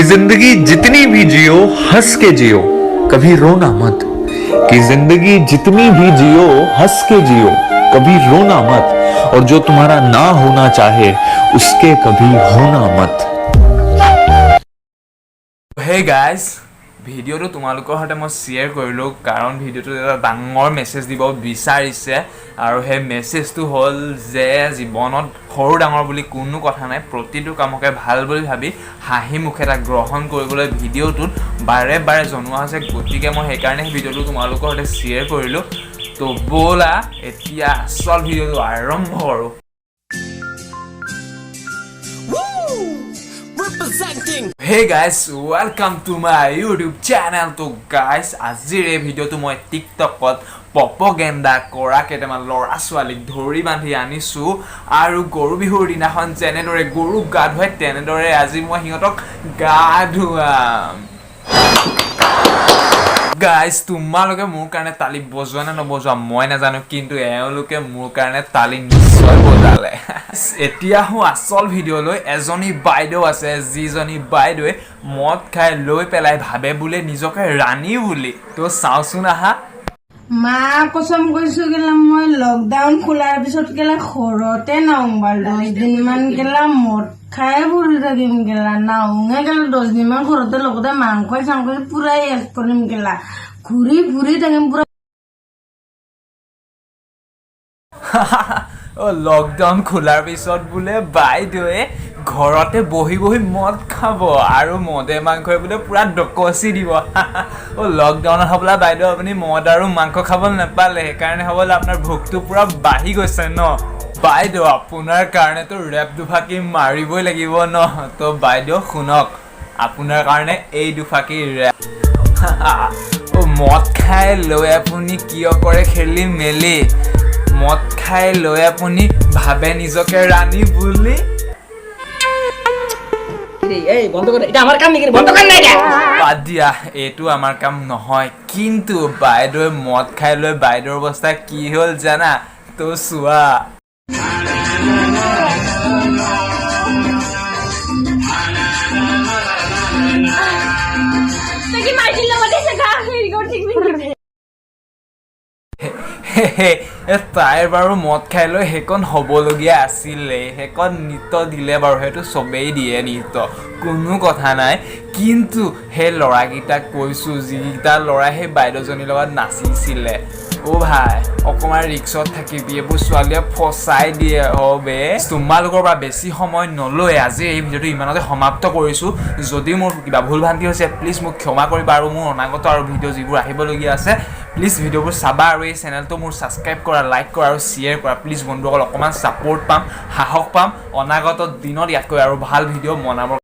कि जिंदगी जितनी भी जियो, हंस के जियो, कभी रोना मत। कि जिंदगी जितनी भी जियो, हंस के जियो, कभी रोना मत। और जो तुम्हारा ना होना चाहे, उसके कभी होना मत। হে গাইজ, ভিডিঅ'টো তোমালোকৰ সৈতে মই শ্বেয়াৰ কৰিলোঁ, কাৰণ ভিডিঅ'টোত এটা ডাঙৰ মেছেজ দিব বিচাৰিছে। আৰু সেই মেছেজটো হ'ল যে জীৱনত সৰু ডাঙৰ বুলি কোনো কথা নাই, প্ৰতিটো কামকে ভাল বুলি ভাবি হাঁহি মুখে তাক গ্ৰহণ কৰিবলৈ ভিডিঅ'টোত বাৰে বাৰে জনোৱা হৈছে। গতিকে মই সেইকাৰণে সেই ভিডিঅ'টো তোমালোকৰ সৈতে শ্বেয়াৰ কৰিলোঁ। তো ব'লা, এতিয়া আচল ভিডিঅ'টো আৰম্ভ কৰোঁ। Woo! Representing Hey guys, welcome to my YouTube channel. তো গাইজ, আজিৰ এই ভিডিঅ'টো মই টিকটকত প্ৰপগেণ্ডা কৰা কেইটামান ল'ৰা ছোৱালীক ধৰি বান্ধি আনিছোঁ আৰু গৰু বিহুৰ দিনাখন যেনেদৰে গৰুক গা ধুৱাই, তেনেদৰে আজি মই সিহঁতক গা ধুৱাম। গাইজ, তোমালোকে মোৰ কাৰণে তালি বজোৱা নে নবজোৱা মই নাজানো, কিন্তু এওঁলোকে মোৰ কাৰণে তালি নিশ্চয় বজালে। এতিয়া আহোঁ আচল ভিডিঅ'লৈ। এজনী বাইদেউ আছে, যিজনী বাইদেৱে মদ খাই লৈ পেলাই ভাবে বোলে নিজকে ৰাণী বুলি। তো চাওঁচোন আহা। মা কচম কৈছো গেলা, মই লকডাউন খোলাৰ পিছত গেলা ঘৰতে নাহোঁ বাৰু। 10 দিনমান গেলা মদ খাই ফুৰি থাকিম গেলা, নাহোঙে গেলা 10 দিনমান ঘৰতে। লগতে মাংস চাংস পুৰাই এস কৰিম গেলা, ঘূৰি ফুৰি থাকিম পুৰা। অ' লকডাউন খোলাৰ পিছত বোলে বাইদেৱে ঘৰতে বহি বহি মদ খাব আৰু মদে মাংসই বোলে পুৰা দকচি দিব। অ' লকডাউনত হ'বলা বাইদেউ আপুনি মদ আৰু মাংস খাব নাপালে, সেইকাৰণে হ'বলা আপোনাৰ ভোকটো পুৰা বাঢ়ি গৈছে ন? বাইদেউ, আপোনাৰ কাৰণেতো ৰেপ দুফাকি মাৰিবই লাগিব ন? তো বাইদেউ শুনক, আপোনাৰ কাৰণে এই দুফাকি ৰেপ। অ' মদ খাই লৈ আপুনি কিয় কৰে খেলি মেলি? মদ খাই লৈ আপুনি ভাবে নিজকে ৰাণী বুলি। এই বন্ধ কৰে, এটা আমাৰ কাম নাকি? বন্ধ কৰ না এটা। বাদ দিয়া, এইটো আমাৰ কাম নহয়। কিন্তু বাইদেৱে মদ খাই লৈ বাইদেউৰ অৱস্থা কি হ'ল জানা? তো চোৱা। তুই কি মাইকিৰ লগত গা হেৰি কৰি থাকিবি? তাইৰ বাৰু মদ খাই লৈ সেইকণ হ'বলগীয়া আছিলে, সেইকণ নৃত্য দিলে বাৰু, সেইটো চবেই দিয়ে নৃত্য, কোনো কথা নাই। কিন্তু সেই ল'ৰাকেইটাক কৈছোঁ, যিকেইটা ল'ৰাই সেই বাইদেউজনীৰ লগত নাচিছিলে, অ' ভাই, অকণমান ৰিক্সত থাকিবি, এইবোৰ ছোৱালীয়ে ফচাই দিয়ে। অ' বে, তোমালোকৰ পৰা বেছি সময় নলৈ আজি এই ভিডিঅ'টো ইমানতে সমাপ্ত কৰিছোঁ। যদি মোৰ কিবা ভুল ভ্ৰান্তি হৈছে, প্লিজ মোক ক্ষমা কৰিবা। আৰু মোৰ অনাগত আৰু ভিডিঅ' যিবোৰ আহিবলগীয়া আছে, প্লিজ ভিডিঅ'বোৰ চাবা আৰু এই চেনেলটো মোৰ ছাবস্ক্ৰাইব কৰা, লাইক কৰা আৰু শ্বেয়াৰ কৰা প্লিজ। বন্ধুসকল, অকণমান ছাপোৰ্ট পাম, সাহস পাম অনাগত দিনত ইয়াতকৈ আৰু ভাল ভিডিঅ' বনাবৰ।